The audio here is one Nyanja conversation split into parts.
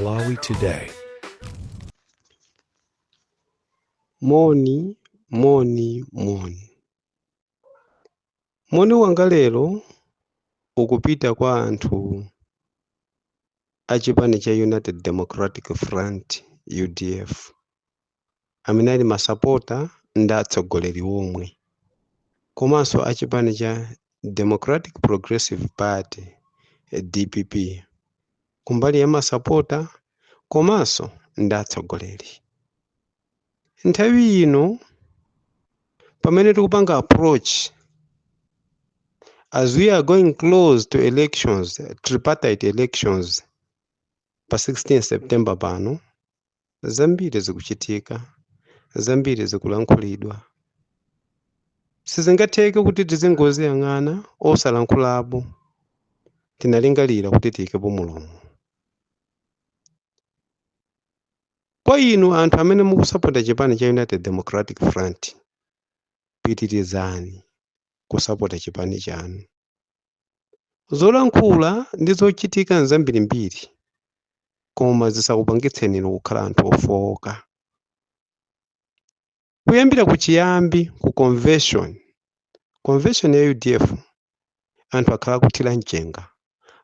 Malawi Today. Moni, moni, moni. Moni wanga lero ukupita kwa anthu a chipani cha United Democratic Front, UDF, amene ali masapota ndi atsogoleri omwe, komanso a chipani cha Democratic Progressive Party, DPP, kumbali ya masapota komanso ndi atsogoleri. Nthawi ino pamene tikupanga approach, as we are going close to elections, tripartite elections pa 16 September pano, zambiri zikuchitika, zambiri zikulankhulidwa. Sizingatheke kuti tizingoziyang'ana osalankhulapo. Tinalingalira kuti tiyikepo mulomo. Kwa inu anthu amene mukusapota chipani cha United Democratic Front, pitirizani kusapota chipani chanu. Zolankhula ndi zochitika nzambirimbiri, koma zisakupangitseni inu kukhala anthu ofowoka. Kuyambira kuchiyambi ku convention, convention ya UDF, anthu akhala akuthira mchenga.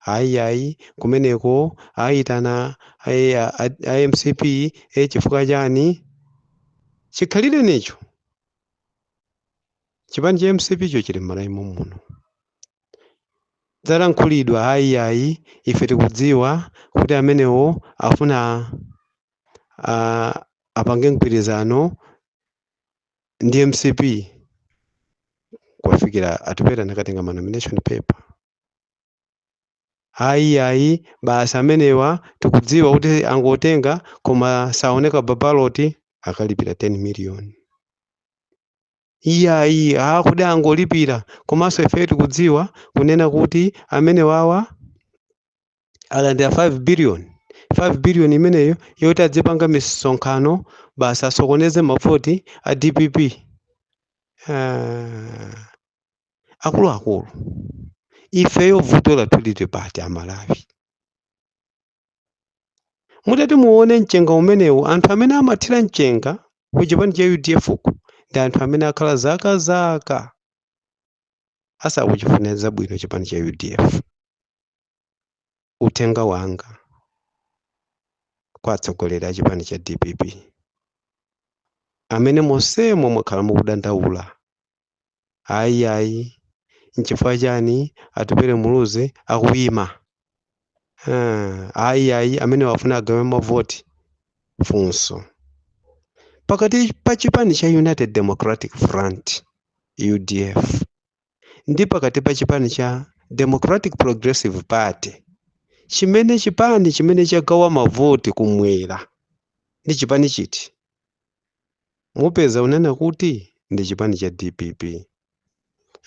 Ayi, ayi, kumeneko ayitana a MCP, chifukwa chani? Chikhalirenicho chipani cha MCP cho chili m'Malawi muno. Zalankhulidwa, ayi, ayi, ife tikudziwa kuti amenewo afuna apange mgwirizano ndi MCP. Kwafikira Atupele anakatenga ma nomination paper. Ayi, ayi, basi amenewa tikudziwa kuti angotenga koma saoneka pa ballot, akalipira 10 million. Iyayi, akuti angolipira, komanso ife tikudziwa kunena kuti amene wawa alandira 5 billion, 5 billion imeneyo yoti adzipanga misonkhano, basi asokoneze mavoti a DPP. Akuluakulu, ifeyo vuto lathu lili pati Amalawi? Mutati muone mchenga umenewu, anthu amene amathira mchenga ku chipani cha UDF ku ndi anthu amene akhala zaka zaka asakuchifunira zabwino chipani cha UDF. Uthenga wanga kwa atsogoleri a chipani cha DPP amene monsemo mwakhala mukudandaula, ayi, ayi, nchifukwa chani Atupele Muluzi akuyima? Ayi, ayi, amene wafuna agawe mavoti. Funso: pakati pa chipani cha United Democratic Front, UDF, ndi pakati pa chipani cha Democratic Progressive Party, chimene chipani chimene chagawa mavoti kumwera ndi chipani chiti? Mupeza unena kuti ndi chipani cha DPP.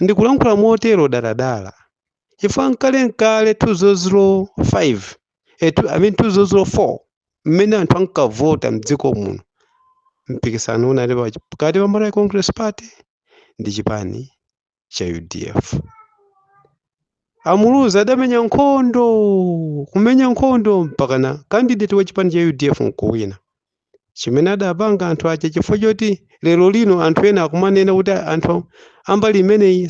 Ndikulankhula motero daladala chifukwa nkale 2005, I mean 2004, mmene anthu ankavota mdziko muno, mpikisano unali pakati pa Malawi Congress Party ndi chipani cha UDF. Amuluzi adamenya nkhondo, kumenya nkhondo mpakana candidate wa chipani cha UDF nkuwina. Chimene adapanga anthu aja, chifukwa choti lero lino anthu ena akumanena kuti anthu ambali imeneyi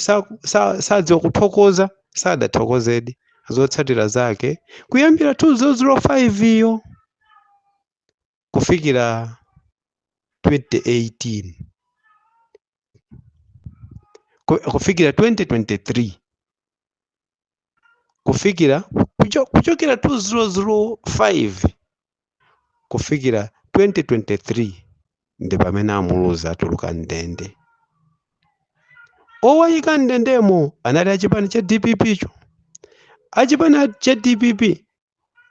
sadziwa kuthokoza, sadathokozedi. Zotsatira zake, kuyambira 2005 iyo kufikira 2018, kufikira 2023, kufikira kuchokera 2005 kufikira 2023, ndi pamene Amuluzi atuluka mndende. Owayika mndendemo anali achipani cha DPP cho. Achipani cha DPP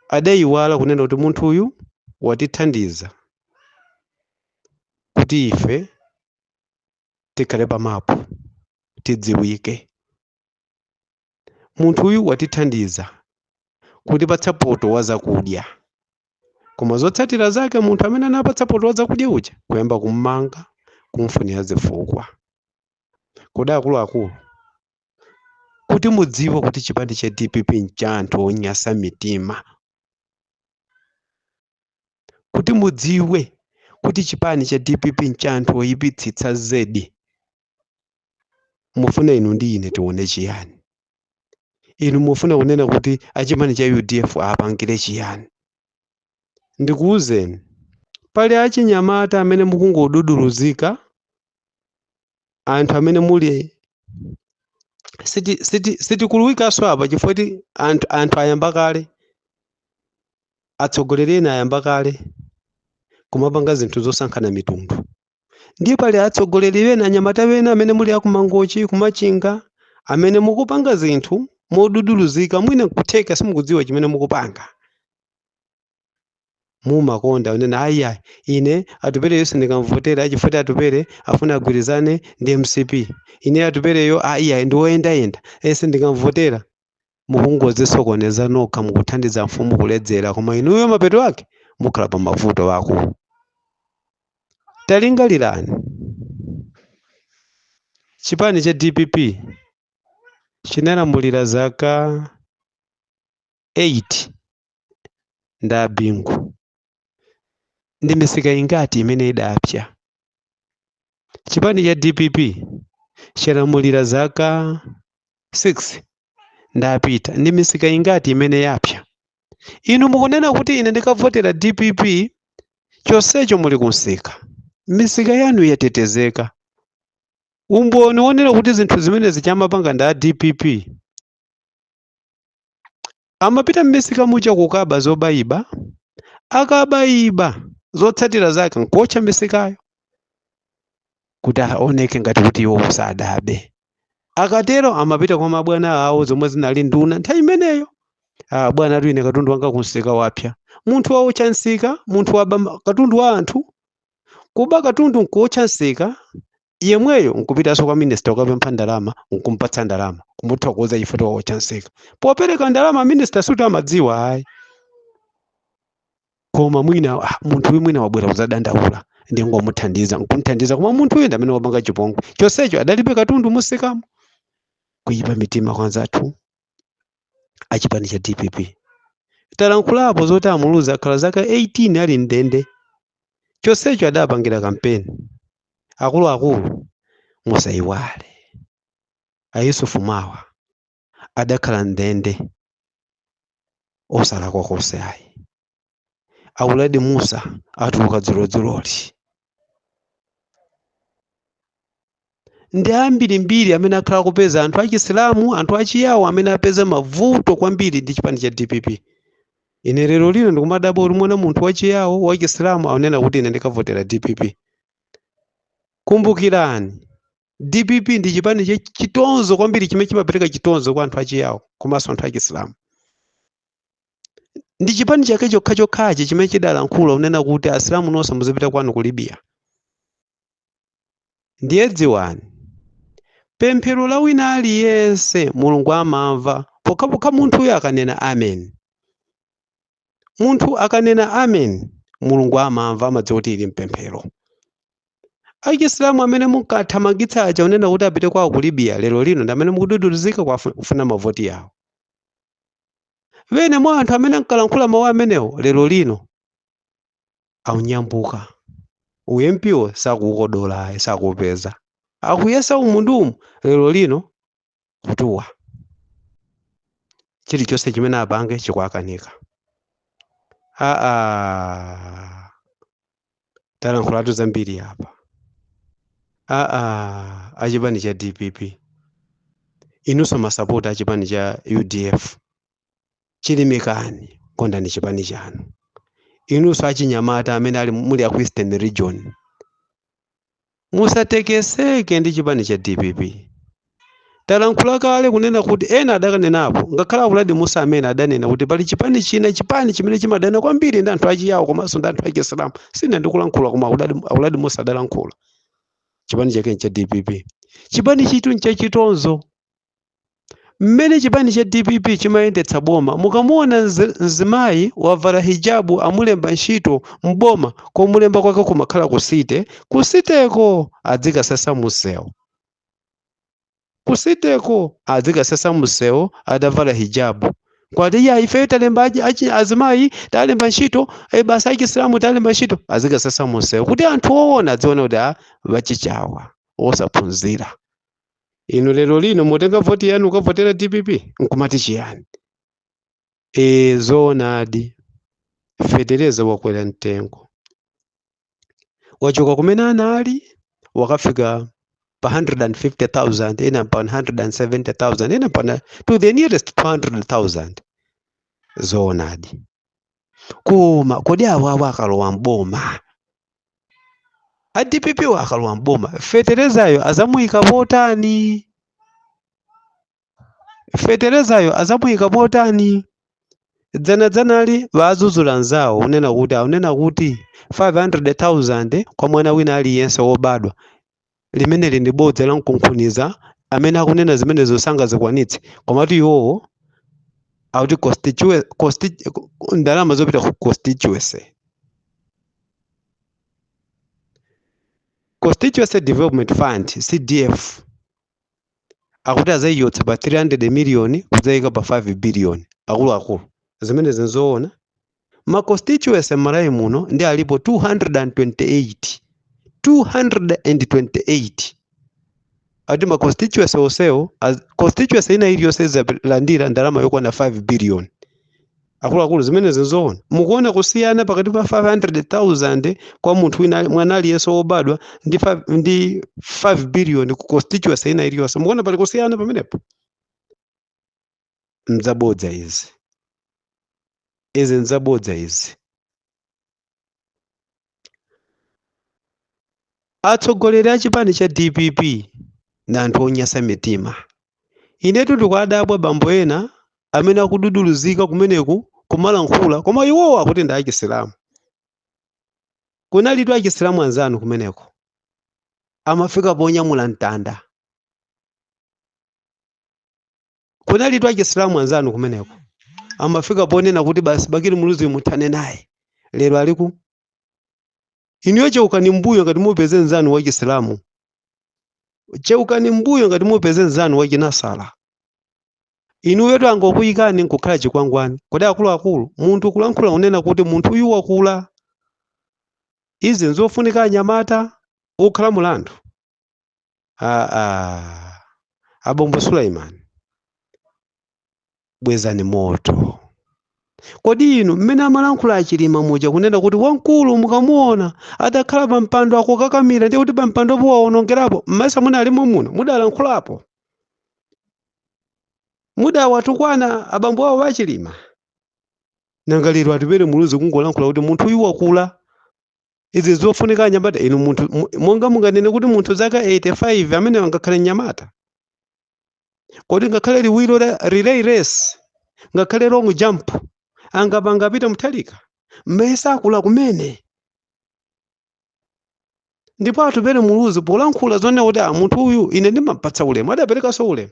adayiwala kunena kuti munthu uyu watithandiza kuti ife tikhale pamapu, tidziwike. Munthu uyu watithandiza kutipatsa poto wa zakudya. Koma zotsatira zake, munthu amene anapatsa poto wa zakudya uja kuyamba kummanga, kumfunira zifukwa. Kodi akuluakulu, kuti mudziwe kuti chipani cha DPP ncha anthu onyasa mitima. Kuti mudziwe kuti chipani cha DPP ncha anthu oyipitsitsa zedi, mufuna inu ndi ine tione chiyani? Inu mufuna kunena kuti achipani cha UDF apangire chiyani? Ndikuwuzeni, pali achinyamata amene mukungoduduluzika, anthu amene muli sitikuluwikanso apa, chifukwa kuti anthu ayamba kale, atsogoleri ena ayamba kale kumapanga zinthu zosankhana mitundu. Ndiye pali atsogoleri ena, anyamata ena amene muli akumangochi, kumachinga, amene mukupanga zinthu moduduluzika, mwina nkutheka simukudziwa chimene mukupanga. Mumakonda unena, "Ayi, ayi, ine Atupele sindikamvotera chifukwa Atupele afuna agwirizane ndi MCP. Ine Atupeleyo, ayi, ayi, ndi woyendayenda, ese ndikamvotera." Mukungodzisokoneza nokha, mukuthandiza mfumu kuledzera, koma inuyo mapeto ake mukhala pa mavuto akulu. Talingalirani, chipani cha DPP chinalamulira zaka 8 nda Bingu. Ndi misika ingati imene idapsa? Chipani cha DPP chalamulira zaka 6 ndapita. Ndi misika ingati imene yapsa? Inu mukunena kuti, "Ine ndikavotera DPP," chonsecho muli kunsika, misika yanu yatetezeka. Umboni wonena kuti zinthu zimene chamapanga ndi a DPP, amapita mmisika muja kukaba zobayiba. Akabayiba, zotsatira zake nkuotcha misikayo kuti aoneke ngati kuti iwo sadabe. Akatero amapita kwa mabwana awo, zomwe zinali nduna nthawi imeneyo: "Ah, bwana tu, ine katundu wanga kunsika wapya." Munthu waotcha nsika, munthu waba katundu wa anthu, kuba katundu nkuotcha nsika, yemweyo nkupitanso kwa minister kukapempha ndalama, nkumpatsa ndalama, kumuthokoza chifukwa waotcha nsika. Popereka ndalama minister suti amadziwa, ayi, koma mwina, ah, munthu uyu mwina wabwera kudzadandaula, ndingomuthandiza, nkumthandiza, koma munthu uyu ndi amene wapanga chipongwe, chonsecho adalibe katundu musikamo. Kuyipa mitima kwa anzathu achipani cha DPP. Talankhulapo zoti amuluzi akhala zaka 18 ali mndende, chonsecho adapangira kampeni. Akuluakulu, musayiwale, a Yusufu Mawa adakhala mndende osalakwa konse ayi. Auladi Musa atuluka dzulodzuloli. Ndi ambirimbiri amene akhala kupeza, anthu achisilamu, anthu achiyawo amene apeza mavuto kwambiri ndi chipani cha DPP. Ine lero lino ndikumadabwa kuti muona munthu wachiyawo, wachisilamu, akunena kuti, "Ine ndikavotera DPP." Kumbukirani, DPP ndi chipani cha chitonzo kwambiri, chimene chimapereka chitonzo kwa anthu achiyawo komanso anthu achisilamu. Ndi chipani chake chokhachokhachi chimene chidalankhula kunena kuti asilamu nonse muzipita kwanu ku Libya. Ndiye dziwani, pemphero la wina aliyense Mulungu amamva pokhapokha munthuyo akanena amen. Munthu akanena amen, Mulungu amamva, amadziwa kuti ili mpemphero. Achisilamu amene munkathamangitsa aja kunena kuti apite kwawo ku Libya, lero lino ndi amene mukududuluzika kufuna mavoti yawo. Bene mwa anthu amene ankalankhula mawu amenewo lero lino aunyambuka u MP wo, sakuukodola ayi, sakupeza, akuyesa umu ndi umu. Lero lino kutuwa, chilichonse chimene apange chikuakanika. Aa, talankhulatu zambiri apa. Aa, achipani cha DPP, inunso masapota achipani cha UDF, chilimikani, kondani chipani chanu. Inunso achinyamata amene ali muli aku Eastern Region, musatekeseke ndi chipani cha DPP. Talankhula kale kunena kuti ena adakanenapo, ngakhale Auladi Musa amene adanena kuti pali chipani china, chipani chimene chimadana kwambiri ndi anthu achiyawo komanso ndi anthu achisilamu. Sine ndikulankhula, koma Auladi Musa adalankhula, chipani chake ncha DPP. Chipani chitu nchachitonzo. Mmene chipani cha DPP chimayendetsa boma, mukamuona mzimayi wavala hijabu, amulemba ntchito mboma, komulemba kwake kumakhala ku city. Ku cityko adzikasesa musewu, ku cityko adzikasesa musewu atavala hijabu. Kwati iya, ifeyo talemba azimayi, talemba ntchito, basi achisilamu talemba ntchito, azikasesa munsewu kuti anthu oona adzione kuti a vachichawa osaphunzira. Inu lero lino mutenga voti yanu ukavotera DPP nkumati chiyani? Zoonadi, fetereza wakwera mtengo, wachoka kumene anali wakafika pa 150,000, ena pa 170,000, ena pa to the nearest 200,000. Zoonadi, koma kodi awawa akalowa mboma, a DPP wa akalowa mboma, feterezayo azamuyika potani? Feterezayo azamuyika potani? Dzanadzanali vazuzula nzawo unena kuti, aunena kuti 500,000 kwa mwana wina aliyense wobadwa. Limeneli ndi bodza la mkunkhuniza. Amene akunena zimenezo sangazikwanitse. Komatu iwowo akuti ndalama zopita ku constituency, Constituency Development Fund, CDF, akuti azayichotsa pa 300 million kudzayika pa 5 billion. Akuluakulu, zimenezi nzoona? Ma constituency m'Malawi muno ndi alipo 228, 228. Ati ma constituency onsewo, constituency ina iliyonse izalandira ndalama yokwana 5 billion. Akuluakulu, zimenezi nzoona? Mukuona kusiyana pakati pa 500,000 kwa munthu wina, mwana aliyense wobadwa, ndi 5 billion ku constituency ina iliyonse? Mukuona pali kusiyana pamenepo? Mzabodza izi, izi nzabodza izi. Atsogoleri a chipani cha DPP ndi anthu onyasa mitima. Inetu ndikuadabwa bambo ena amene akududuluzika kumeneku kumalankhula, koma iwowo akuti ndi achisilamu. Kunalitu achisilamu anzanu kumeneko amafika ponyamula mtanda. Kunalitu achisilamu anzanu kumeneko amafika ponena kuti basi, Bakili Muluzi muthane naye. Lero aliku? Inuyo cheukani mbuyo ngati mupeze nzanu wachisilamu, cheukani mbuyo ngati mupeze nzanu wachinasala. Inuyo tangokuyikani nkukhala chikwangwani. Kodi akuluakulu, munthu kulankhula unena kuti munthu uyu wakula, izi nzofunika anyamata okhala mulandu? Aa, abombo Sulaiman, bwezani moto. Kodi inu mmene amalankhula achilima muja kunena kuti wamkulu mukamuona adakhala pa mpando akukakamira, ndiye kuti pa mpandopo waonongerapo, mmasa munalimo muno mudalankhulapo? Mudawatukwana abambo awo achilima? Nanga lero Atupele Muluzi kungolankhula kuti munthu uyu wakula, izi zofunika anyamata? Inu munthu monga munganene kuti munthu zaka 85 amene angakhale mnyamata? Kodi ngakhale liwiro la relay race, ngakhale long jump, angapanga apita Mutharika? Mmene akula kumene. Ndipo Atupele Muluzi polankhula zonena kuti a munthu uyu ine ndimampatsa ulemu, adaperekanso ulemu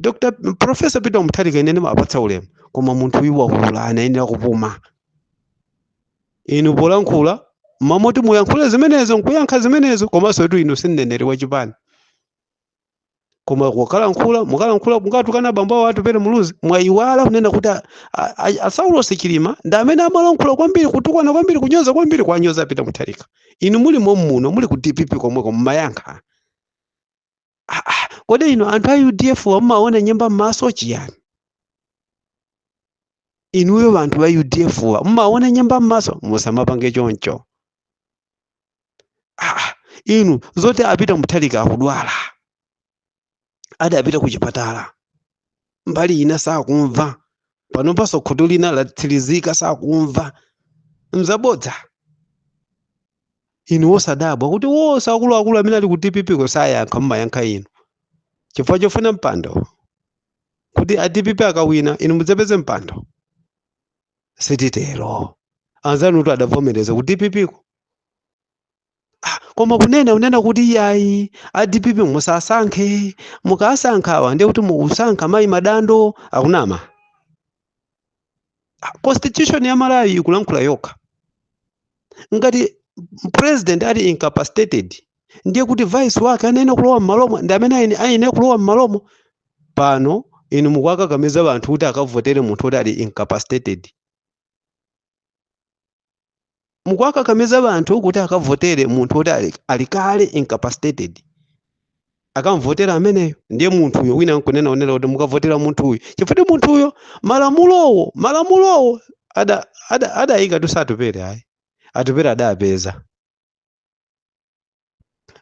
Dr. Professor Peter Mutharika, ine ndimapatsa ulemu, koma munthu uyu wakula, anayenera kupuma. Inu polankhula mamoti muyankhule zimenezo nkuyankha zimenezo, komanso tu inu si mneneri wa chipani, koma kukalankhula mukalankhula mukatukana bambo awo Atupele Muluzi. Mwayiwala kunena kuti a Saulos Chilima ndi amene amalankhula kwambiri, kutukwana kwambiri, kunyoza kwambiri, kwanyoza Peter Mutharika. Inu muli mommuno, muli ku DPP komweko, mmayankha. Kodi inu anthu a UDF mumaona nyemba m'maso chiyani? Inuyo anthu a UDF mumaona nyemba m'maso? Musamapange choncho. Inu zoti apita Mutharika akudwala, adapita ku chipatala, mbali ina sakumva, panopanso khutu lina latsirizika, sakumva, mzabodza. Inu wosadabwa kuti wonse akuluakulu amene ali ku DPP ko sayankha, mumayankha inu chifukwa chofuna mpando, kuti a DPP akawina inu mudzapeze mpando. Sititero. Anzanutu adavomereza ku DPP ko. Koma kunena unena kuti iyayi, a DPP musasankhe, mukasankha awa ndiye kuti mukusankha mayi madando, akunama. Constitution ya Malawi ikulankhula yokha. Ngati president ali incapacitated, ndiye kuti vice wake anayenera kulowa m'malomo, ndi amene ayenera kulowa m'malomo. Pano Inu mukuwakakamiza anthu kuti akavotere munthu woti ali incapacitated. Mukuwakakamiza anthu kuti akavotere munthu woti ali kale incapacitated. Akamvotera ameneyo, ndiye munthuyo wina nkunena onena kuti mukavotera munthuyo chifukwa munthuyo malamulowo adayika tu Atupele ayi, Atupele adapeza.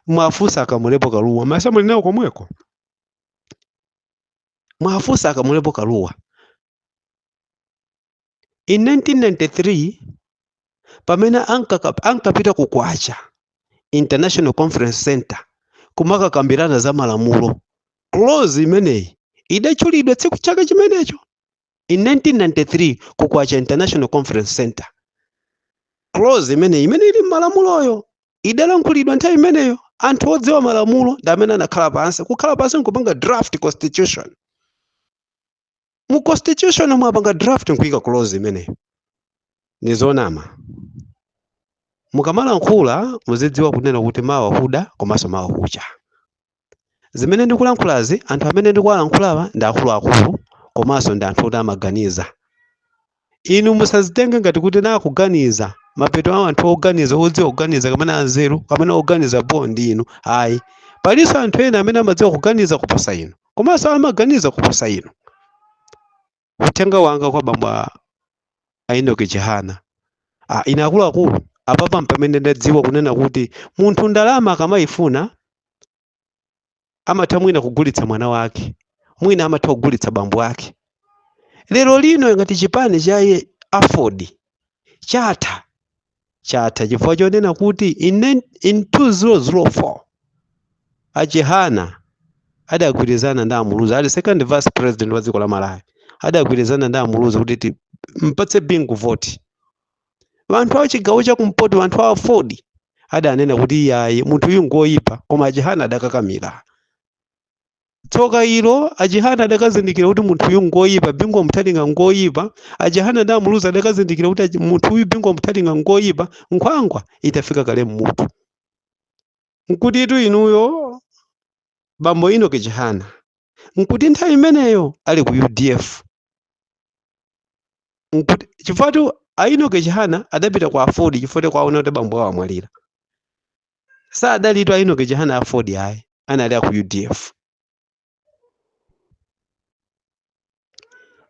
Mwafunsa a Kamlepo Kalua, masa muli nawo komweko. Mwafunsa a Kamlepo Kalua in 1993 pamene ankapita ku Kwacha International Conference Center kumakakambirana za malamulo, clause imeneyi idatchulidwa tsiku chaka chimenecho in 1993 ku Kwacha International Conference Center. Clause imeneyi imene ili m'malamuloyo idalankhulidwa nthawi imeneyo. Anthu odziwa malamulo ndi amene anakhala pansi, kukhala pansi nkupanga draft constitution. Mu constitution mwapanga draft nkuyika clause imeneyo. Ni zonama. Mukamalankhula muzidziwa kunena kuti mawa kuda komanso mawa kucha. Zimene ndikulankhulazi, anthu amene ndikuwalankhulawa ndi akuluakulu komanso ndi anthu oti amaganiza. Inu musazitenge ngati kuti nakuganiza mapeto a anthu oganiza, odziwa kuganiza kapena anzeru kapena oganiza po ndi inu, ayi. Palinso anthu ena amene amadziwa kuganiza kuposa inu komanso amaganiza kuposa inu. Uthenga wanga kwa bambo a Enoch Chihana, ine akuluakulu, apapa pamene ndadziwa kunena kuti munthu ndalama akamayifuna amatha mwina kugulitsa mwana wake, mwina amatha kugulitsa bambo ake. Lero lino ngati chipani cha AFORD chatha, chatha chifukwa chonena kuti in 2004 a Chihana adagwirizana ndi a Muluzi, ali second vice president wa dziko la Malawi, adagwirizana ndi a Muluzi kuti mpatse Bingu vote. Anthu a chigawo chakumpoto, anthu a AFORD adanena kuti iyayi, munthu uyu ngoyipa, koma a Chihana adakakamira. Tsoka ilo, a Chihana adakazindikira kuti munthu uyu ngoyipa, Bingu Mutharika ngoyipa. A Chihana ndi a Muluzi adakazindikira kuti munthu uyu Bingu Mutharika ngoyipa nkhwangwa itafika kale mmutu. Nkutitu inuyo bambo Enoch Chihana, nkuti nthawi imeneyo ali ku UDF, nkuti chifukwa a Enoch Chihana adapita ku AFORD chifukwa kwaona kuti bambo awo amwalira. Sadalitu a Enoch Chihana AFORD ayi, anali aku UDF.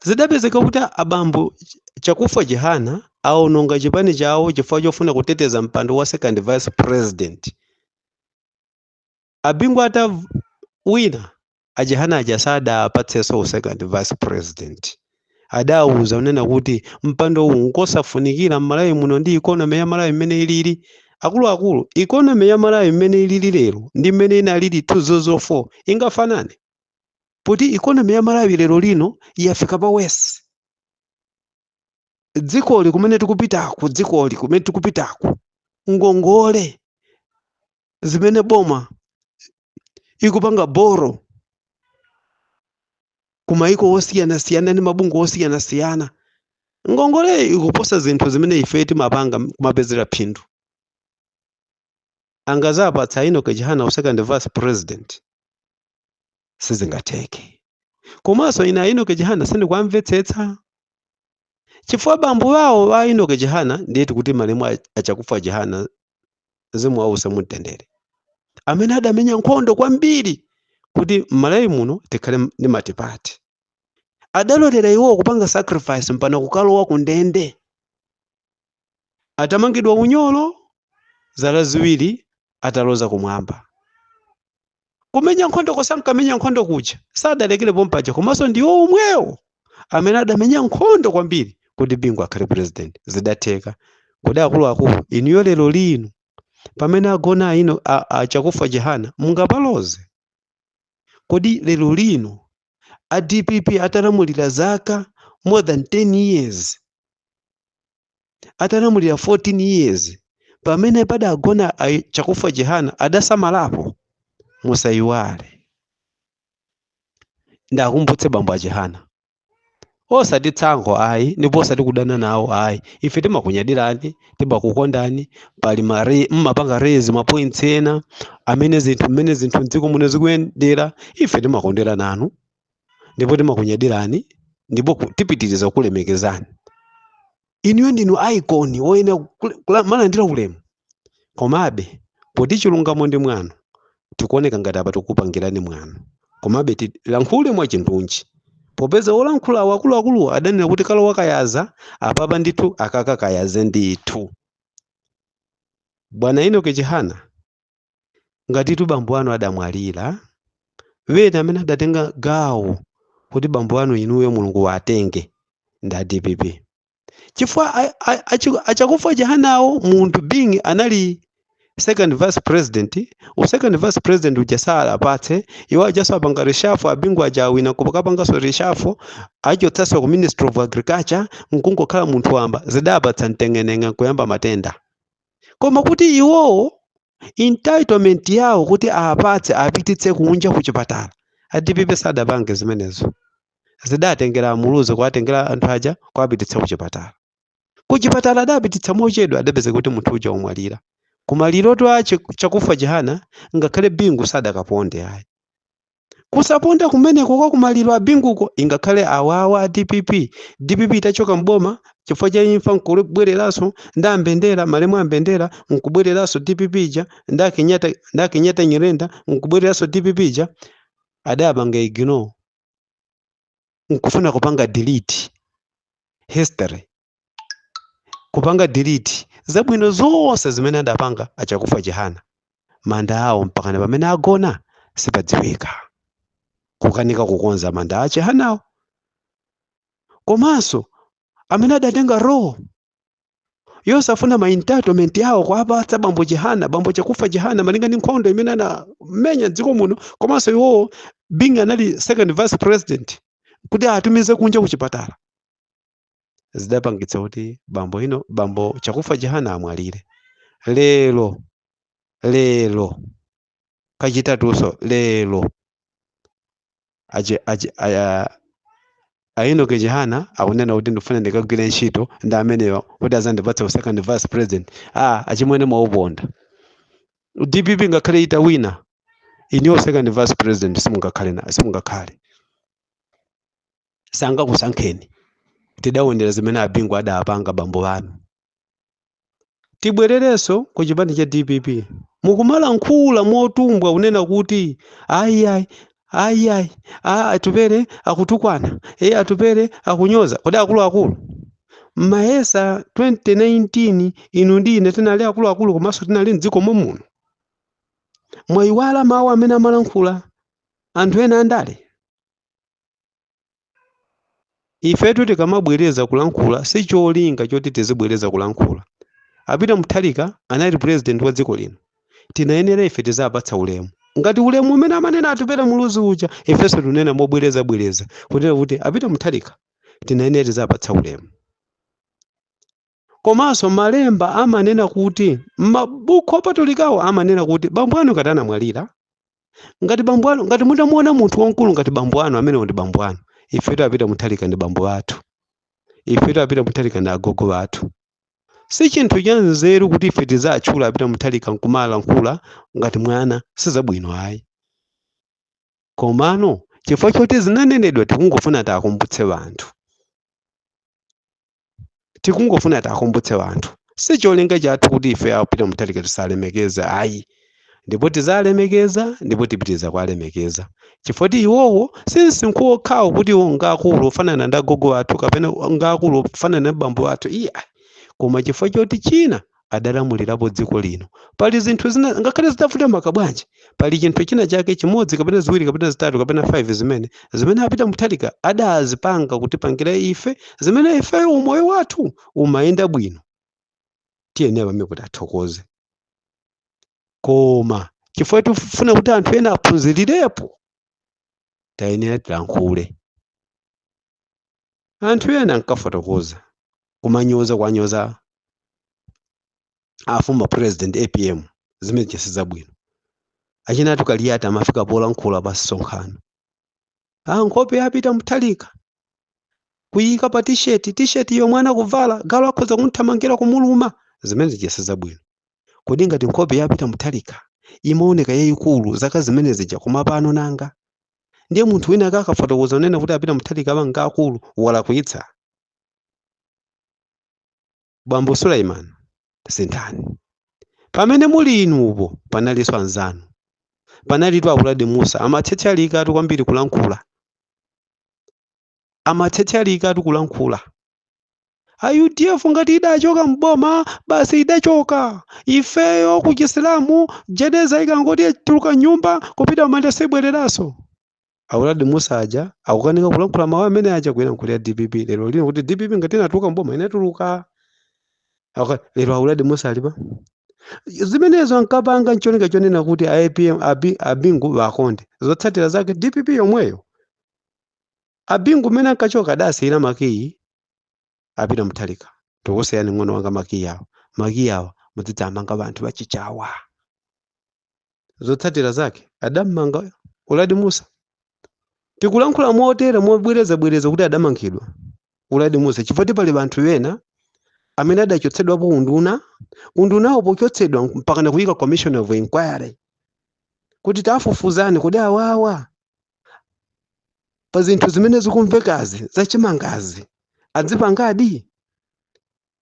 Zidapezeka kuti abambo Chakufwa Chihana aononga chipani chawo chifukwa chofuna kuteteza mpando wa second vice president. A Bingu ata wina, a Chihana aja sadapatsenso second vice president. Adawuza kunena kuti mpando uwu nkosafunikira m'Malawi muno ndi economy ya Malawi mmene ilili. Akuluakulu, economy ya Malawi mmene ilili lero ndi mmene inalili 2004 ingafanane? Poti economy ya Malawi lero lino yafika pa worse. Dzikoli kumene tikupitaku, dzikoli kumene tikupitaku, ngongole zimene boma ikupanga borrow kumaiko osiyanasiyana ndi mabungwe osiyanasiyana, ngongole ikuposa zinthu zimene ife timapanga kumapezera phindu. Angazapatsa Enoch Chihana second vice president? Sizingatheke. Komanso ine Enoch Chihana sindikuamvetsetsa chifukwa bambo wawo wa Enoch Chihana, ndiye tikuti malemu a Chakufwa Chihana, mzimu wawo uuse mumtendere, amene adamenya nkhondo kwambiri kuti m'Malawi muno tikhale ndi multiparty, adalolera iwo kupanga sacrifice mpaka kukalowa ku ndende, atamangidwa unyolo zala ziwiri, ataloza kumwamba. Kumenya nkhondo kosankamenya nkhondo kuja sadalekere pompaja. Komanso ndiwo omwewo amene adamenya nkhondo kwambiri kuti Bingu akhale president, zidatheka. Kodi akuluakulu inuyo lero lino pamene agona ino a Chakufwa Chihana mungapaloze? Kodi lero lino a DPP atalamulira zaka more than 10 years, atalamulira 14 years, pamene padagona Chakufwa Chihana adasamalapo? Musayiwale, ndakumbutse bambo a Chihana, osati tsankho ayi, ndipo osati kudana nawo ayi. Ife timakunyadirani, timakukondani. Pali mare mmapanga raise ma points ena amene zinthu mmene zinthu mdziko muno zikuyendera, ife timakondera nanu. Ndipo timakunyadirani, ndipo tipitiriza kulemekezani. Inuyo ndinu icon woyenera malandira ulemu. Komabe poti chilungamo ndi mwano, tikuoneka ngati apa tikupangirani mwano, komabe tilankhule mwachindunji, popeza olankhula akuluakulu adanena kuti kalowa kayaza. Apapa ndithu akakakayaze ndithu. Bwana Enoch Chihana, ngatitu bambo anu adamwalira, wena amene adatenga gawo kuti bambo anu inuyo Mulungu watenge ndi a DPP, chifukwa achakufa Chihanawo, munthu being anali second vice president, u second vice president uja salapatse iwo, ajaso apanga reshuffle. Abingu aja awina, kupakapangaso reshuffle, achotsaso ku Ministry of Agriculture, nkungokhala munthu wamba. Zidapatsa mtengenenge, kuyamba matenda. Koma kuti iwowo entitlement yawo kuti apatse apititse kunja kuchipatala, a DPP sadapange zimenezo. Zidatengera Muluzi kuwatengera anthu aja kuwapititsa kuchipatala. Kuchipatala adapititsa mochedwa, adapeza kuti munthu uja umwalira. Kumaliroto a Chakufa Chihana, ngakhale Bingu sadakaponde ayi. Kusaponda kumeneko kwa kumaliro a Binguko, ingakhale awawa a DPP, DPP itachoka mboma chifukwa cha imfa, nkubwereranso ndi ambendera, malemu ambendera, nkubwereranso DPP ija ndi aKenyatta Nyirenda, nkubwereranso DPP ija, adapanga ignore, nkufuna kupanga delete history, kupanga delete zabwino zonse zimene adapanga achakufa Chihana. Manda awo mpakana pamene agona sipadziwika, kukanika kukonza manda a Chihanawo. Komanso amene adatenga role yosafuna ma entitlement yawo kuapatsa bambo Chihana, bambo Chakufa Chihana, malinga ndi nkhondo imene anamenya dziko muno, komanso iwowo being anali second vice president, kuti atumize kunja kuchipatala, zidapangitsa kuti bambo ino, bambo Chakufa Chihana, amwalire. Lero, lero kachitatunso lero, achi achi aya a Enoch Chihana akunena kuti ndifuna ndikagwire ntchito ndi amenewa kuti azandipatsa second vice president. Ah, achimwene, mwauponda. DPP ngakhale itawina, iniwo second vice president simungakhale na simungakhale, sangakusankheni. Tidawonera zimene abingu adapanga bambo anu. Tibwererenso ku chipani cha DPP. Mukumalankhula motumbwa kunena kuti ayi, ayi, ayi, ayi, Atupere akutukwana, e Atupere akunyoza. Kodi akuluakulu, mmayesa 2019 inu ndi ine tinali akuluakulu, komanso tinali mdziko momuno? Mwayiwala mawu amene amalankhula anthu ena andale? Ifetu tikamabwereza kulankhula, si cholinga choti tizibwereza kulankhula. Apita Mutharika anali president wa dziko lino, tinayenera ife tizapatsa ulemu ngati ulemu umene amanena Atupere Muluzi uja. Ifenso tinena mobwereza bwereza kunena kuti apita Mutharika tinayenera tizapatsa ulemu. Komanso malemba amanena kuti, mabuku opatulikawo amanena kuti bambo anu ngati anamwalira, ngati bambo anu, ngati mutamuona munthu wamkulu ngati bambo anu, amenewo ndi bambo anu. Ifetu apita Mutharika ndi bambo athu, ifetu apita Mutharika ndi agogo athu. Si chinthu cha nzeru kuti ife tizatchula apita Mutharika nkumalankhula ngati mwana, sizabwino ayi. Komano chifukwa choti zinanenedwa, tikungofuna tiakumbutse anthu, tikungofuna tiakumbutse anthu. Si cholinga chathu kuti ife apita Mutharika tisalemekeze ayi, ndipo tizalemekeza, ndipo tipitiriza kuwalemekeza, chifukwa ti iwowo si msinkhu wokhawo kuti iwo ngaakulu ofanana ndi agogo athu kapena ngaakulu ofanana ndi bambo athu, iya. Koma chifukwa choti china adalamulirapo dziko lino, pali zinthu zina ngakhale zitavuta maka bwanji, pali chinthu china chake chimodzi kapena ziwiri kapena zitatu kapena 5 zimene apita Mutharika adazipanga kutipangira ife, zimene ife umoyo wathu umayenda bwino. Tiyenera pamene kuti athokoze. Koma chifukwa tifuna kuti anthu ena aphunzirirepo, tayenera tilankhule. Anthu ena ankafotokoza kumanyoza, kwanyoza a former president APM, zimene sizabwino. Achinatu Kaliyati amafika polankhula pa msonkhano, ah, nkhope yapita Mutharika kuyika pa t-shirt, t-shirt yomwe anakuvala, galu akhoza kunthamangira kumuluma. Zimene sizabwino. Kodi ngati nkhope yapita Mutharika imaoneka yayikulu zaka zimene zija, koma pano nanga? Ndiye munthu wina akakafotokoza unena kuti apita Mutharika wanga akulu walakwitsa. Bambo Suleiman, sinthani. Pamene muli inupo panalinso anzanu, panalitu Auladi Musa amathethyalika kwambiri kulankhula, amathethyalika kulankhula. A UDF ngati idachoka mboma basi idachoka. Ifeyo ku Chisilamu jeneza ikangoti tuluka nyumba kupita manda sibwereranso. Auladi Musa aja akukanika kulankhula mawu amene aja kuyankhulira DPP lero lino kuti DPP ngati inatuluka mboma inatuluka. Lero Auladi Musa alipa zimenezo ankapanga ncholinga chonena kuti a APM abingu bakonde. Zotsatira zake DPP yomweyo abingu mmene ankachoka adasiyira makiyi apita Mutharika, tikusiyani ng'ono wanga makiyi awa, makiyi awa mudzidzamanga banthu bachichawa. Zotsatira zake adammanga Uladi Musa. Tikulankhula motere mobwerezabwereza kuti adamangidwa Uladi Musa chifukwa pali banthu ena amene adachotsedwapo unduna, undunawo pochotsedwa mpaka kuyika commission of inquiry kuti tafufuzani kuti awawa pa zinthu zimene zikumvekazi zachimangazi adzipangadi.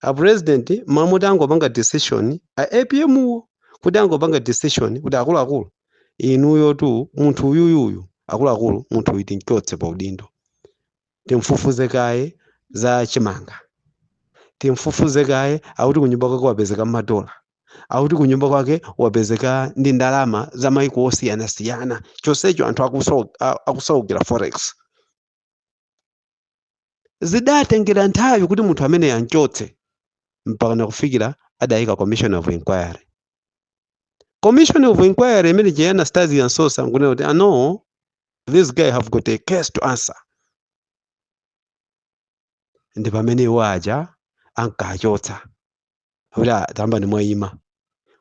A president mamuti angopanga decision, a APM wo kuti angopanga decision kuti akuluakulu inuyo tu munthu uyuyuyu, akuluakulu munthu uyu timchotse pa udindo, timfufuze kaye za chimanga, timfufuze kaye akuti kunyumba kwake wapezeka madola, akuti kunyumba kwake wapezeka ndi ndalama za maiko osiyanasiyana, chonsecho anthu akusaukira forex. Zidatengera nthawi kuti munthu amene anchotse mpaka nakufikira adayika commission of inquiry. Commission of inquiry imene je Anastasia Msosa nkunena kuti ano this guy have got a case to answer. Ndi pamene iwo aja ankachotsa kuti tamba ndi mwayima,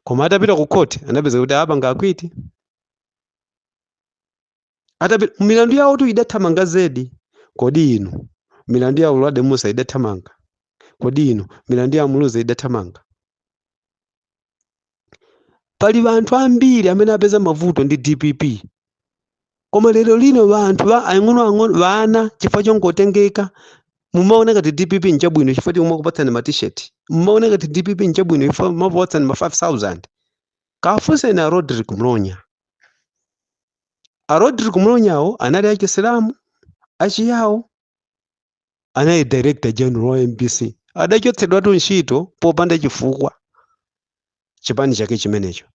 koma atapita ku court anapeza kuti apanga akwiti. Atapita milandu yawo tu idathamanga zedi. Kodi inu milandu ya Uladi Musa idathamanga? Kodi inu milandu ya Muluzi idathamanga? Pali vanthu ambiri amene apeza mavuto ndi DPP, koma lero lino vanthu va ang'onoang'ono vana chifukwa chongotengeka mumaona ngati DPP nchabwino chifukwa timakupatsani ma t-shirt, mumaona ngati DPP nchabwino chifukwa makupatsani ma 5000. Kafunseni a Rodrick Mlonya. A Rodrick Mlonyawo anali achisilamu achiyawo, anali director general wa MBC, adachotsedwatu ntchito popanda chifukwa chipani chake chimenecho.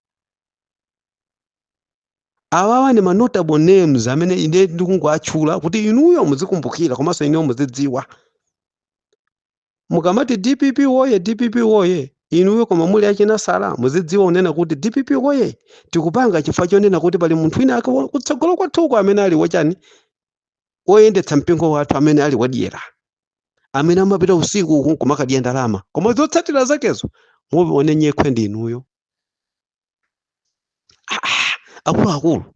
Awawa ni ma notable names amene ine ndikungoatchula kuti inuyo muzikumbukira komanso inuyo muzidziwa. Mukamati DPP woye, DPP woye, inuyo koma muli achinasala muzidziwa unena kuti DPP woye tikupanga chifukwa chonena kuti pali munthu wina ake kutsogolo kwathuko amene ali wachani, woyendetsa mpingo wathu, amene ali wadyera, amene amapita usiku uku kumakadya ndalama, koma zotsatira zakezo muone nyekhwe ndi inuyo. Akuluakulu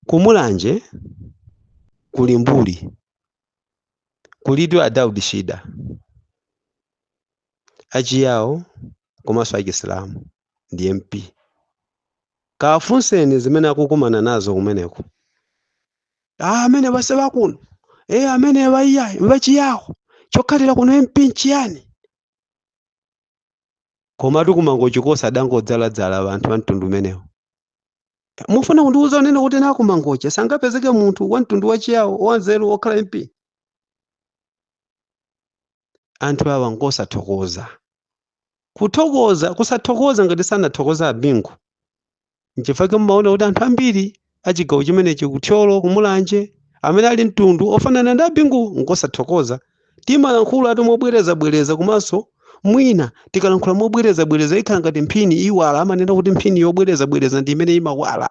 kumulanje kuli mbuli kulitu a Daud Shida achiyawo komanso achisilamu ndi MP. Kafunseni zimene akukumana nazo kumeneko. Amene base bakuno amene baiyayi bachiyawo chokhalira kuno MP nchiyani? Komatu kumangochikosa adangodzaladzala anthu a mtundu umenewo. Mufuna kundiuza unene kuti nakumangocha sangapezeke munthu wa mtundu wachiyawo wanzeru wokhala MP? Anthu awa ngosathokoza, kuthokoza kusathokoza ngati sanathokoza abingu. Nchifukwa mmaona kuti anthu ambiri achigawo chimenechi kuthyolo kumulanje amene ali mtundu ofanana ndi abingu ngosathokoza. Timalankhula mobwerezabwereza, komanso mwina tikalankhula mobwerezabwereza ikhala ngati mphini iwala. Amanena kuti mphini yobwerezabwereza ndi imene imawala.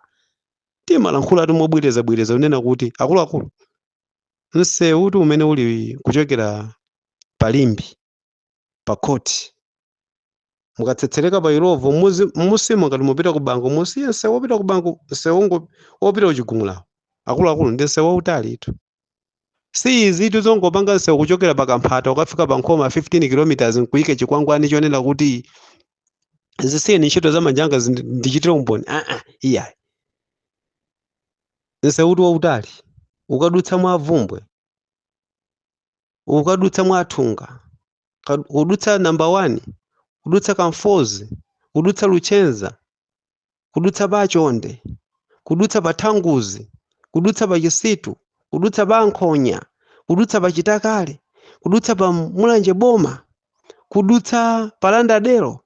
Timalankhula mobwerezabwereza unena kuti akuluakulu msewu tu umene uli kuchokera palimbi pa khoti mukatsetsereka pa Ilovo musimu ngati mupita ku bango musiye msewu wopita ku bango, msewu wopita kuchigumulawo akuluakulu ndi msewu wautali itu. Si izi tizongopanga msewu kuchokera pa Kamphata ukafika pa Nkhoma 15 km nkuyika chikwangwani chonena kuti zisiyeni ntchito za manjanga ndichitire umboni. Iyayi. Msewutu wautali ukadutsa mwa Vumbwe, ukadutsa mwa Athunga, kudutsa number 1, kudutsa Kamfozi, kudutsa Luchenza, kudutsa Pachonde, kudutsa Pathanguzi, kudutsa pa Chisitu, kudutsa pa Nkhonya, kudutsa pa Chitakale, kudutsa pa Mulanje Boma, kudutsa pa Landadelo,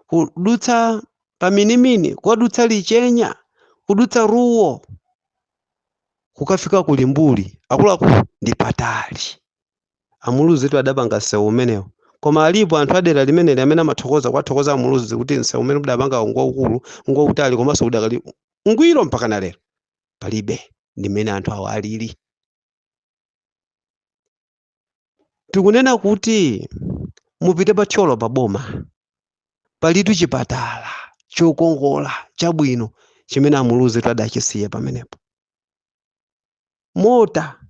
kudutsa pa Minimini, kudutsa Lichenya, kudutsa Ruwo, kukafika ku Limbuli. Akuluakulu, ndi patali. Amuluzi adapanga msewu umenewo, koma alipo anthu adera limeneli amene amathokoza, kwathokoza Amuluzi kuti msewu umene mudapanga ngwaukulu, ngwautali, komanso udakali ngwiro mpaka na lero? Palibe. Ndimene anthu awo alili. Tikunena kuti mupite pa Thyolo pa boma, palitu chipatala chokongola chabwino chimene Amuluzi adachisiya pamenepo. Mota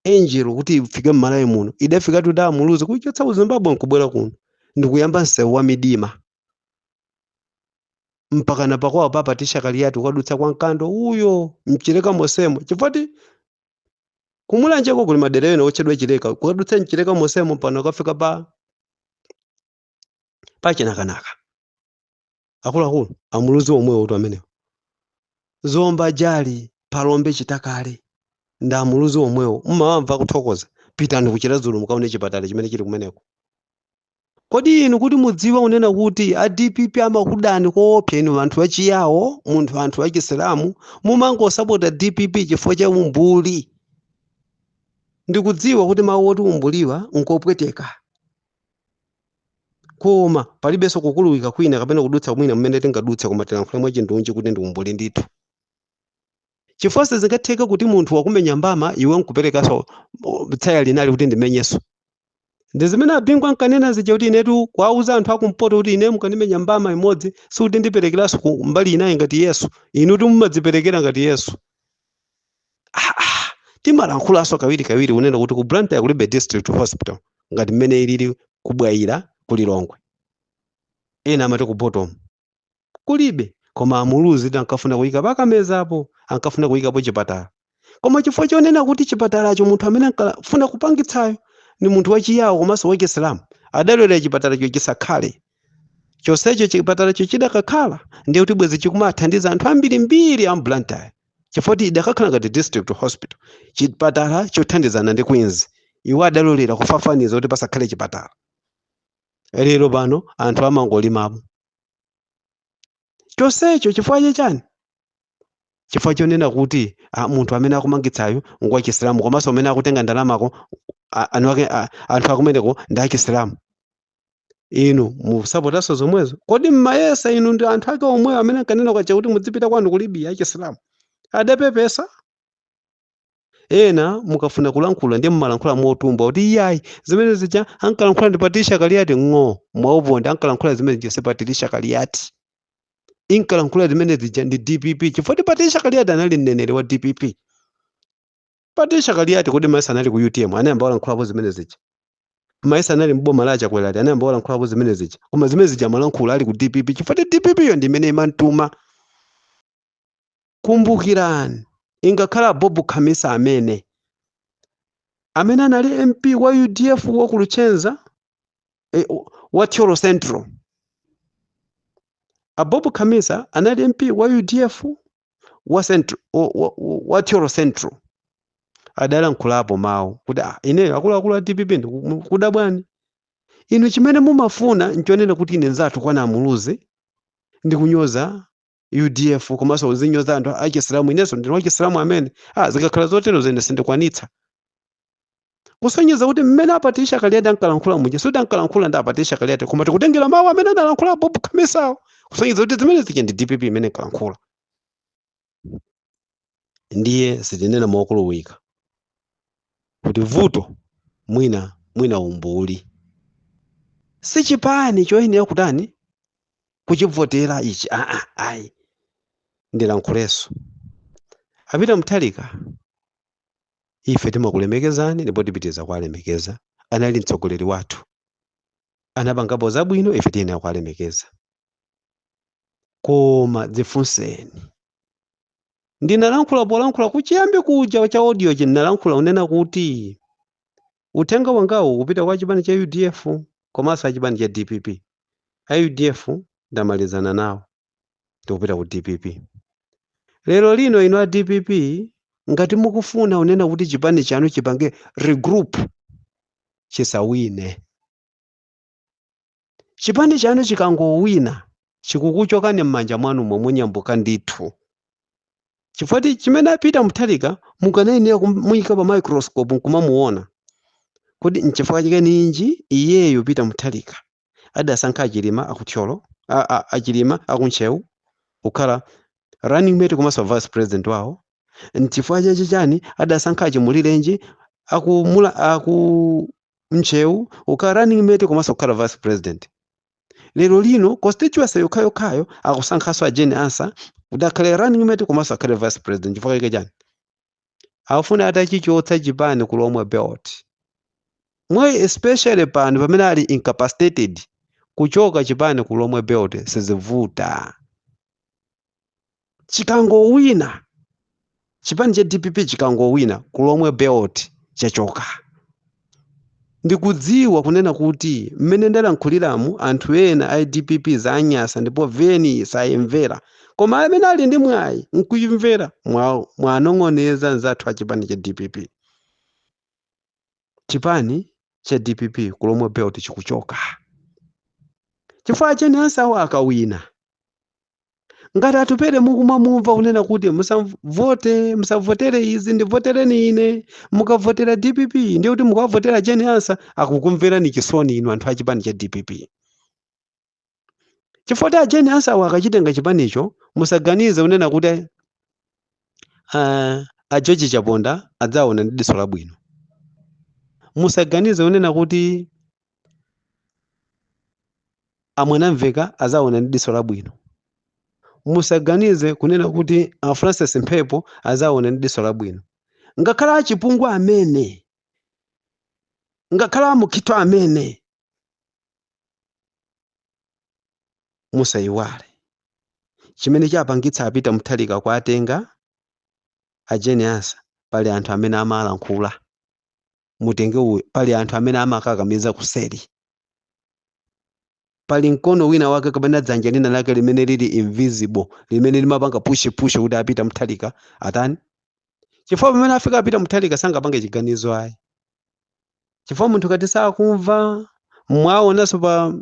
Angel kuti ifike m'Malawi muno idafika tuti Amuluzi kuchotsa ku Zimbabwe nkubwera kuno ndikuyamba msewu wa midima mpaka na pakwawo papa tishakaliyati, ukadutsa kwa Mkando uyo mchileka mosemo, chifukwa kumulanjeko kuli madera ena otchedwa Chileka, kukadutsa mchileka mosemo pano ukafika pa Chinakanaka. Akuluakulu, Amuluzi omwewo tu amenewo. Zomba Jali, Palombe, Chitakale, ndi Amuluzi omwewo. Mmawamva kuthokoza? Pitani kuchira Zulu mukaone chipatala chimene chili kumeneko. Kodi inu kuti mudziwe unena kuti a DPP amakudani koopsa, inu anthu achiyawo, munthu anthu achisilamu mumangosapota DPP chifukwa cha umbuli. Ndikudziwa kuti mawu oti umbuliwa nkopweteka, koma palibenso kukuluwika kwina kapena kudutsa mwina mmene tingadutse, koma tilankhule mwachindunji kuti ndi umbuli ndithu, chifukwa sizingatheke kuti munthu wakumenya mbama, iwe nkuperekanso tsaya linali kuti ndimenyeso. Ndi zimene Abingu ankanena zija kuti inetu kuwauza anthu akumpoto kuti ine mukandimenya mbama imodzi sikuti ndiperekeranso ku mbali inayi ngati Yesu. Inu mumadziperekera ngati Yesu. Ah, ah. Timalankhulanso kawirikawiri kunena kuti ku Blantyre kulibe district hospital ngati mmene ilili kubwayira ku Lilongwe, ena amati ku Bottom kulibe. Koma Amuluzi ankafuna kuyika pakamezapo, ankafuna kuyikapo chipatala, koma chifukwa chonena kuti chipatalacho munthu amene ankafuna kupangitsayo ni munthu wachiyawo komanso wachisilamu, adalolera chipatalacho chisakhale. Chonsecho chipatalacho chidakakhala, ndiye kuti bwezi chikumathandiza anthu ambirimbiri a Blantyre, chifukwa kuti idakakhala ngati district hospital, chipatala chothandizana ndi Queens. Iwo adalolera kufafaniza kuti pasakhale chipatala. Lero pano anthu amangolimapo. Chonsecho chifukwa chachani? Chifukwa chonena kuti munthu amene akumangitsayo ngwachisilamu, komanso amene akutenga ndalamako anthu akumeneko ndi achisilamu. Inu musapotanso zomwezo. Kodi mmayesa inu ndi anthu ake omweyo amene ankanena kwacha kuti mudzipita kwanu ku Libya achisilamu? Adapepesa. Ena mukafuna kulankhula ndiye mumalankhula motumbwa kuti iyayi, zimene zija ankalankhula ndi Patricia Kaliati. Ng'o mwauponda. Ankalankhula zimene zija si Patricia Kaliati, inkalankhula zimene zija ndi DPP, chifukwa ti Patricia Kaliati anali mneneri wa DPP. Patricia Kaliati kodi maisa anali ku UTM anayamba walankhulapo zimene zija? Maisa anali mboma la Chakwerati anayamba walankhulapo zimene zija? Koma zimene zija amalankhula ali ku DPP, chifukwa ti DPP yo ndi imene imantuma. Kumbukirani, ingakhala Bob Khamisa amene anali MP wa UDF wa ku Luchenza, wa Thyolo Central. A Bob Khamisa anali MP wa UDF wa Central, wa Thyolo Central. Adalankhulapo mawu kuti ineyo akuluakulu a DPP ndikudabwani inu, chimene mumafuna nchonena kuti ine nzathu kwana Amuluzi ndikunyoza UDF komanso kuzinyoza anthu achisilamu, inenso ndine wachisilamu amene zikakhala zotero zene sindikwanitsa. Kusonyeza kuti mmene aPatricia Kaliati ankalankhula muja sikuti ankalankhula ndi aPatricia Kaliati, koma tikutengera mawu amene analankhula Bob Khamisawo, kusonyeza kuti zimene zija ndi DPP imene inkalankhula. Ndiye sitinena mokuluwika kuti vuto mwina umbuli si chipani choyenera kutani kuchivotera ichi. Aa, ayi, ndilankhulenso. Apita Mutharika, ife timakulemekezani ndipo tipitiriza kuwalemekeza. Anali mtsogoleri wathu, anapangapo zabwino, ife tiyenera kuwalemekeza. Koma dzifunseni, Ndinalankhula polankhula kuchiyambi kuja cha audio ndinalankhula unena kuti uthenga wangawu kupita kwa chipani cha UDF komanso a chipani cha DPP. A UDF ndamalizana nawo, ndikupita ku DPP. Lero lino inu a DPP, ngati mukufuna unena kuti chipani chanu chipange regroup, chisawine. Chipani chanu chikangowina, chikukuchokani m'manja mwanu momwe munyambuka ndithu, chifukwa chimene a Peter Mutharika mukanayenera kumuyika pa microscope nkumamuona kuti nchifukwa chake ninji iyeyo Peter Mutharika adasankha Achilima akuthyolo, Achilima akuntcheu kukhala running mate komanso vice president wawo. Nchifukwa chache chani adasankha Achimulirenji akumula aku Ntcheu kukhala running mate komanso kukhala vice president? Lero lino constituency yokhayokhayo akusankhanso a Jane Ansah kuti akhale running mate komanso akhale vice president. Chifukwa chake chani? Afuna atachichotsa chipani ku Lomwe Belt mwe, especially pano pamene ali incapacitated. Kuchoka chipani ku Lomwe Belt sizivuta. Chikangowina chipani cha DPP, chikangowina ku Lomwe Belt chachoka. Ndikudziwa kunena kuti mmene ndalankhuliramu, anthu ena a DPP zanyasa ndipo veni sayimvera, koma amene ali ndi mwayi nkuyimvera, mwanong'oneza nzathu a chipani cha DPP. Chipani cha DPP ku Lomwe Belt chikuchoka chifukwa cheni ansawo akawina. Ngati Atupere mukumamumva kunena kuti musavote, musavotere izi, ndivotereni ine, mukavotera DPP ndiye kuti mukavotera Jane Ansah, akukumverani chisoni inu anthu a chipani cha DPP, chifukwa a Jane Ansah awo akachitenga chipanicho, musaganize kunena kuti a George Chaponda adzaona ndi diso labwino. Musaganize kunena kuti amwanamveka adzaona ndi diso labwino. Musaganize kunena kuti a Francis Mphepo adzaona ndi diso labwino. Ngakhale achipungu amene, ngakhale amukhito amene, musayiwale chimene chapangitsa a Peter Mutharika kuatenga a Jane Ansah. Pali anthu amene amalankhula mutenge uyu, pali anthu amene amakakamiza kuseri, pali mkono wina wake kapena dzanja lina lake limene lili invisible limene limapanga push push kuti a Peter Mutharika atani, chifukwa pamene afika a Peter Mutharika sangapange chiganizo ayi, chifukwa munthu kati sakumva. Mwaonanso pa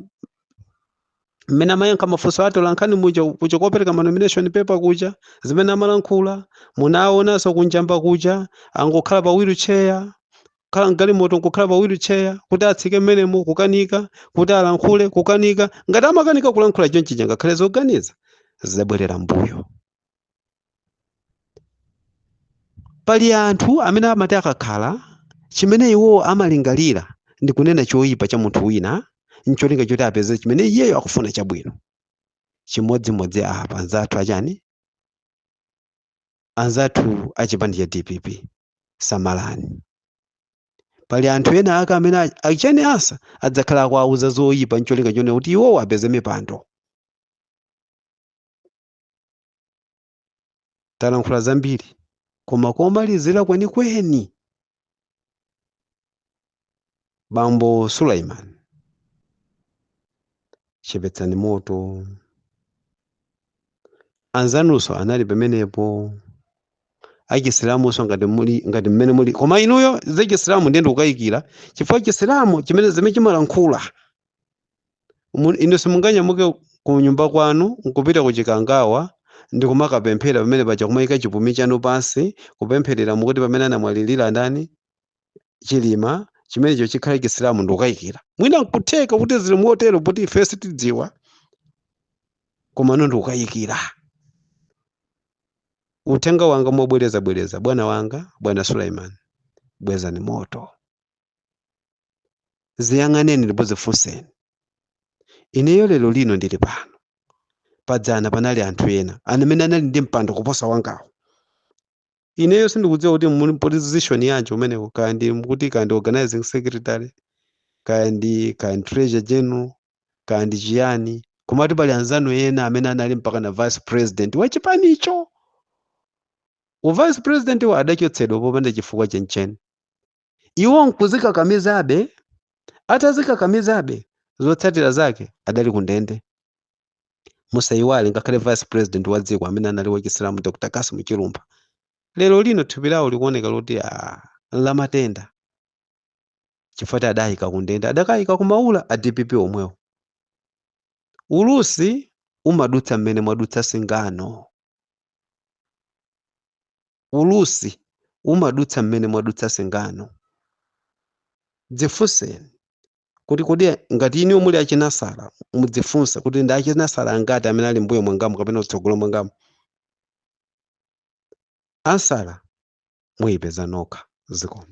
mmene amayankha mafunso atolankhani muja kuja kopereka ma nomination paper kuja, zimene amalankhula. Munaonanso kunjamba kuja, angokhala pa wheelchair, khala mgalimoto nkukhala pa wheelchair, kuti atsike mmenemo kukanika, kuti alankhule kukanika. Ngati amakanika kulankhula chonchija, ngakhale zoganiza zidabwerera mbuyo. Pali anthu amene amati akakhala, chimene iwo amalingalira ndi kunena choyipa cha munthu wina ncholinga choti apeze chimene iyeyo akufuna chabwino. Chimodzimodzi apa anzathu achani, anzathu achipani cha DPP, samalani. Pali anthu ena ake amene achani Ansah adzakhala akuwauza zoyipa ncholinga chone kuti iwowo apeze mipando. Talankhula zambiri, koma komalizira kwenikweni, bambo Sulaiman, chepetsani moto. Anzanunso anali pamenepo achisilamunso, ngati muli ngati mmene muli, koma inuyo za chisilamu ndiye ndikukayikira, chifukwa chisilamu chimene zimene chimalankhula, inu simunganyamuke ku nyumba kwanu nkupita ku Chikangawa ndikumakapemphera pamene paja, kumayika chipumi chanu pansi kupempherera mukuti pamene anamwalirira ndani, Chilima, chimenecho chikhale chisilamu? Ndikukayikira. Mwina nkutheka kuti zili motero poti ife sitidziwa, koma no, ndikukayikira. Uthenga wanga mobwerezabwereza, bwana wanga, bwana Sulaiman, bwezani moto, ziyang'aneni ndipo zifunseni. Ineyo lero lino ndili pano, padzana panali anthu ena amene anali ndi mpando kuposa wangawo. Ineyo sindikudziwa kuti muli position yanji umeneko, kaya ndi kuti kaya ndi organizing secretary, kaya ndi treasurer general, kaya ndi chiyani, komatu pali anzanu ena amene anali mpaka na vice president wa chipanicho. U vice president wa adachotsedwa popanda chifukwa chenicheni. Iwo nkuzikakamizabe, atazikakamizabe, zotsatira zake adali kundende. Musayiwale ngakhale vice president wa dziko amene anali wachisilamu, Dr. Kasim Chilumpha, lero lino thupi lawo likuoneka loti lamatenda, chifukwa adayika kundende, adakayika kumaula a DPP omwewo. Ulusi umadutsa mmene mwadutsa singano. Ulusi umadutsa mmene mwadutsa singano. Dzifunseni kuti kodi ngati iniwo muli achinasala, mudzifunse kuti ndi achinasala angati amene ali mbuyo mwangamu kapena kutsogolo mwangamu. Ansala muyipeza nokha. Zikomo.